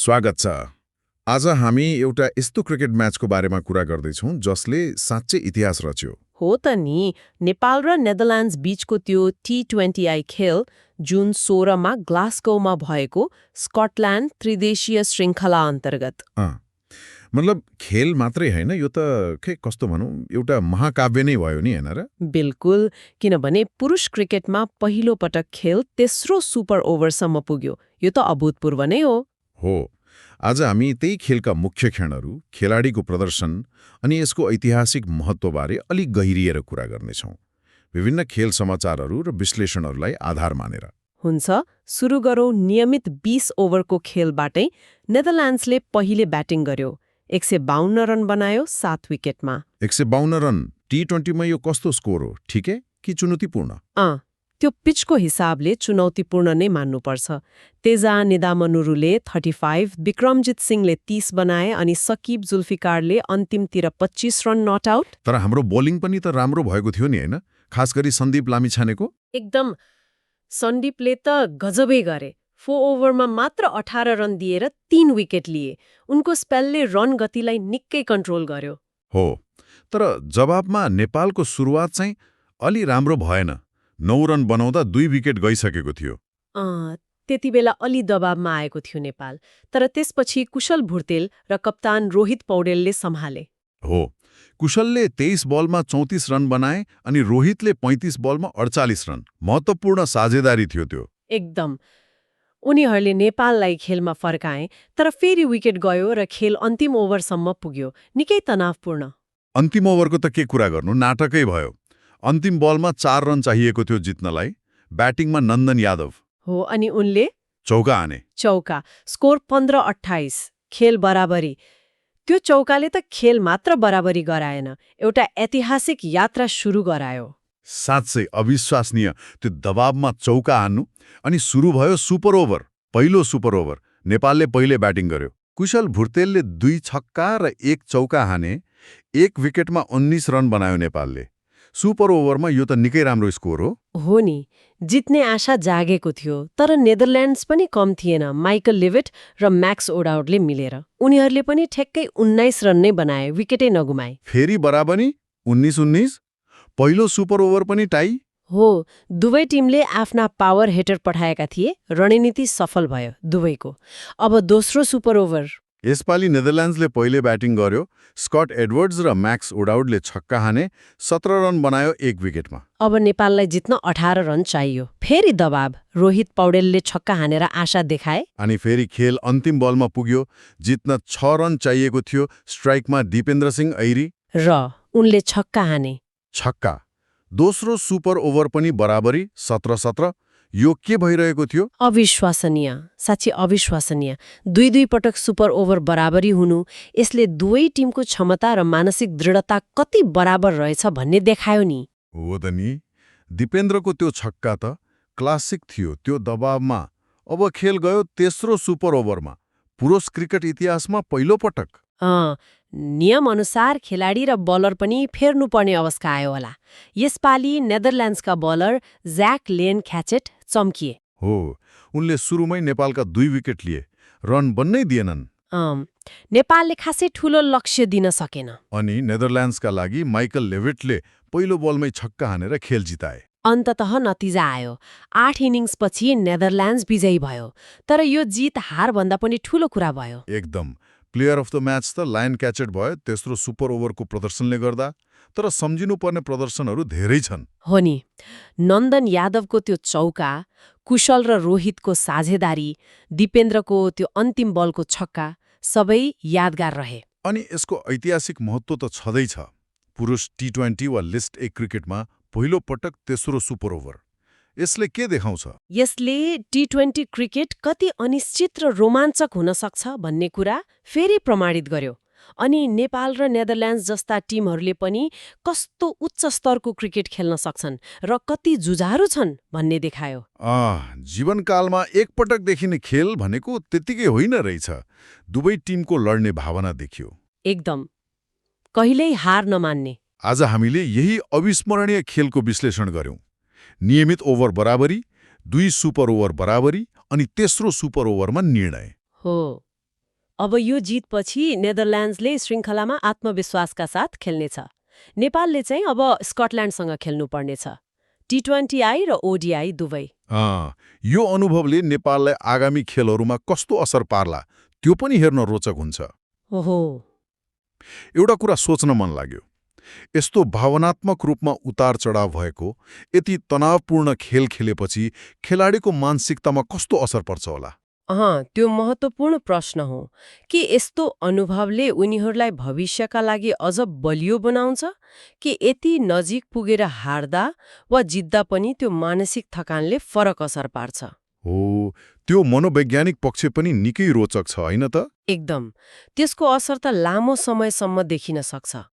स्वागत छ। आज हामी एउटा यस्तो क्रिकेट म्याचको बारेमा कुरा गर्दैछौँ जसले साँच्चै इतिहास रच्यो। हो त नि, नेपाल र नेदरल्यान्ड्स बीचको त्यो T20I खेल जुन 16 मा ग्लास्गोमा भएको स्कटल्यान्ड त्रिदेशीय श्रृङ्खला अन्तर्गत। मतलब खेल मात्रै होइन, यो त कस्तो भनौँ एउटा महाकाव्य नै भयो नि, हैन र? बिल्कुल, किनभने पुरुष क्रिकेटमा पहिलो पटक खेल तेस्रो सुपर ओभरसम्म पुग्यो। यो त अभूतपूर्व नै हो। हो, आज हामी त्यही खेलका मुख्य क्षणहरू, खेलाडीको प्रदर्शन अनि यसको ऐतिहासिक महत्त्वबारे अलिक गहिरिएर कुरा गर्नेछौँ, विभिन्न खेल समाचारहरू र विश्लेषणहरूलाई आधार मानेर। हुन्छ, सुरु गरौँ नियमित 20 ओभरको खेलबाटै। नेदरल्यान्ड्सले पहिले ब्याटिङ गर्यो, 152 रन बनायो 7 विकेटमा। 152 रन T20मा यो कस्तो स्कोर हो, ठिकै कि चुनौतीपूर्ण? त्यो पिचको हिसाबले चुनौतीपूर्ण नै मान्नुपर्छ। तेजा निदामनुरुले 35, विक्रमजित सिंहले 30 बनाए अनि सकिब जुल्फिकारले अन्तिमतिर 25 रन नट आउट। तर हाम्रो बोलिङ पनि त राम्रो भएको थियो नि, हैन? खास गरी सन्दीप लामिछानेको। एकदम, सन्दीपले त गजबै गरे। 4 ओभरमा मात्र 18 रन दिएर 3 विकेट लिए। उनको स्पेलले रन गतिलाई निकै कन्ट्रोल गर्यो। हो, तर जवाबमा नेपालको सुरुवात चाहिँ अलि राम्रो भएन। 9 रन बनाउँदा 2 विकेट गइसकेको थियो। त्यति बेला अलि दबावमा आएको थियो नेपाल, तर त्यसपछि कुशल भुर्तेल र कप्तान रोहित पौडेलले सम्हाले। हो, कुशलले 23 बलमा 34 रन बनाए अनि रोहितले 35 बलमा 48 रन। महत्त्वपूर्ण साझेदारी थियो त्यो। एकदम, उनीहरूले नेपाललाई खेलमा फर्काए, तर फेरि विकेट गयो र खेल अन्तिम ओभरसम्म पुग्यो। निकै तनावपूर्ण। अन्तिम ओभरको त के कुरा गर्नु, नाटकै भयो। अन्तिम बलमा 4 रन चाहिएको थियो जित्नलाई। ब्याटिङमा नन्दन यादव हो, अनि उनले चौका हाने। चौका, स्कोर 15-28, खेल बराबरी। त्यो चौकाले त खेल मात्र बराबरी गराएन, एउटा ऐतिहासिक यात्रा सुरु गरायो। साँच्चै अविश्वसनीय, त्यो दबावमा चौका हान्नु। अनि सुरु भयो सुपर ओभर, पहिलो सुपर ओभर। नेपालले पहिले ब्याटिङ गर्यो। कुशल भुर्तेलले 2 छक्का र 1 चौका हाने। 1 विकेटमा 19 रन बनायो नेपालले। सुपर ओभरमा यो त निकै राम्रो स्कोर हो नि, जित्ने आशा जागेको थियो। तर नेदरल्यान्ड्स पनि कम थिएन। माइकल लिभिट र म्याक्स ओडाउडले मिलेर उनीहरूले पनि ठ्याक्कै 19 रन नै बनाए, विकेटै नगुमाए। फेरि बराबरी 19-19। पहिलो सुपर ओभर पनि टाई। हो, दुवै टिमले आफ्ना पावर हिटर पठाएका थिए। रणनीति सफल भयो दुवैको। अब दोस्रो सुपर ओभर। यसपालि नेदरल्यान्ड्सले पहिले ब्याटिङ गर्यो। स्कट एडवर्ड्स र म्याक्स ओडाउडले छक्का हाने, 17 रन बनायो 1 विकेटमा। अब नेपाललाई जित्न 18 रन चाहियो। फेरि दबाव, रोहित पौडेलले छक्का हानेर आशा देखाए। अनि फेरि खेल अन्तिम बलमा पुग्यो। जित्न 6 रन चाहिएको थियो। स्ट्राइकमा दिपेन्द्र सिंह ऐरी र उनले छक्का हाने। छक्का। दोस्रो सुपर ओभर पनि बराबरी 17-17। यो के भइरहेको थियो? अविश्वसनीय, साँच्चै अविश्वसनीय। 2 पटक सुपर ओभर बराबरी हुनु, यसले दुवै टिमको क्षमता र मानसिक दृढता कति बराबर रहेछ भन्ने देखायो नि। हो त नि, दिपेन्द्रको त्यो छक्का त क्लासिक थियो। त्यो दबावमा अब खेल गयो तेस्रो सुपर ओभरमा। पुरुष क्रिकेट इतिहासमा पहिलो पटक। नियम अनुसार खेलाडी र बलर पनि फेर्नुपर्ने अवस्था आयो होला। यसपालि नेदरल्यान्ड्सका बलर ज्याक लेन ख्याचेट चम्किए। हो, उनले सुरुमै नेपालका 2 विकेट लिए। रन बन्नै दिएनन्। नेपालले खासै ठूलो लक्ष्य दिन सकेन। अनि नेदरल्यान्ड्सका लागि माइकल लेभिटले पहिलो बलमै छक्का हानेर खेल जिताए। अन्ततः नतिजा आयो। 8 इनिङ्सपछि नेदरल्यान्ड्स विजयी भयो। तर यो जित हार भन्दा पनि ठूलो कुरा भयो। एकदम। प्लेयर अफ द म्याच त लायन क्याचेट भयो तेस्रो सुपर ओभरको प्रदर्शनले गर्दा। तर सम्झिनुपर्ने प्रदर्शनहरू धेरै छन्। हो नि, नन्दन यादवको त्यो चौका, कुशल र रोहितको साझेदारी, दिपेन्द्रको त्यो अन्तिम बलको छक्का, सबै यादगार रहे। अनि यसको ऐतिहासिक महत्त्व त छँदैछ। पुरुष T20 वा लिस्ट ए क्रिकेटमा पहिलो पटक तेस्रो सुपर ओभर। यसले के देखाउँछ? यसले T20 क्रिकेट कति अनिश्चित र रोमाञ्चक हुन सक्छ भन्ने कुरा फेरि प्रमाणित गर्यो। अनि नेपाल र नेदरल्यान्ड्स जस्ता टिमहरूले पनि कस्तो उच्च स्तरको क्रिकेट खेल्न सक्छन् र कति जुझारु छन् भन्ने देखायो। जीवनकालमा एकपटक देखिने खेल भनेको त्यतिकै होइन रहेछ। दुवै टिमको लड्ने भावना देखियो। एकदम, कहिल्यै हार नमान्ने। आज हामीले यही अविस्मरणीय खेलको विश्लेषण गर्यौं। नियमित ओभर बराबरी, 2 सुपर ओभर बराबरी अनि तेस्रो सुपर ओभरमा निर्णय। हो, अब यो जितपछि नेदरल्यान्ड्सले श्रृङ्खलामा आत्मविश्वासका साथ खेल्नेछ। नेपालले चाहिँ अब स्कटल्यान्डसँग खेल्नुपर्नेछ। T20I र ODI दुवै। यो अनुभवले नेपाललाई आगामी खेलहरूमा कस्तो असर पार्ला त्यो पनि हेर्न रोचक हुन्छ। ओहो। एउटा कुरा सोच्न मन लाग्यो, यस्तो भावनात्मक रूपमा उतार चढाव भएको यति तनावपूर्ण खेल खेलेपछि खेलाडीको मानसिकतामा कस्तो असर पर्छ होला? त्यो महत्त्वपूर्ण प्रश्न हो। के यस्तो अनुभवले उनीहरूलाई भविष्यका लागि अझ बलियो बनाउँछ, कि यति नजिक पुगेर हार्दा वा जित्दा पनि त्यो मानसिक थकानले फरक असर पार्छ? हो, त्यो मनोवैज्ञानिक पक्ष पनि निकै रोचक छ, होइन त? एकदम। त्यसको असर त लामो समयसम्म देखिन सक्छ।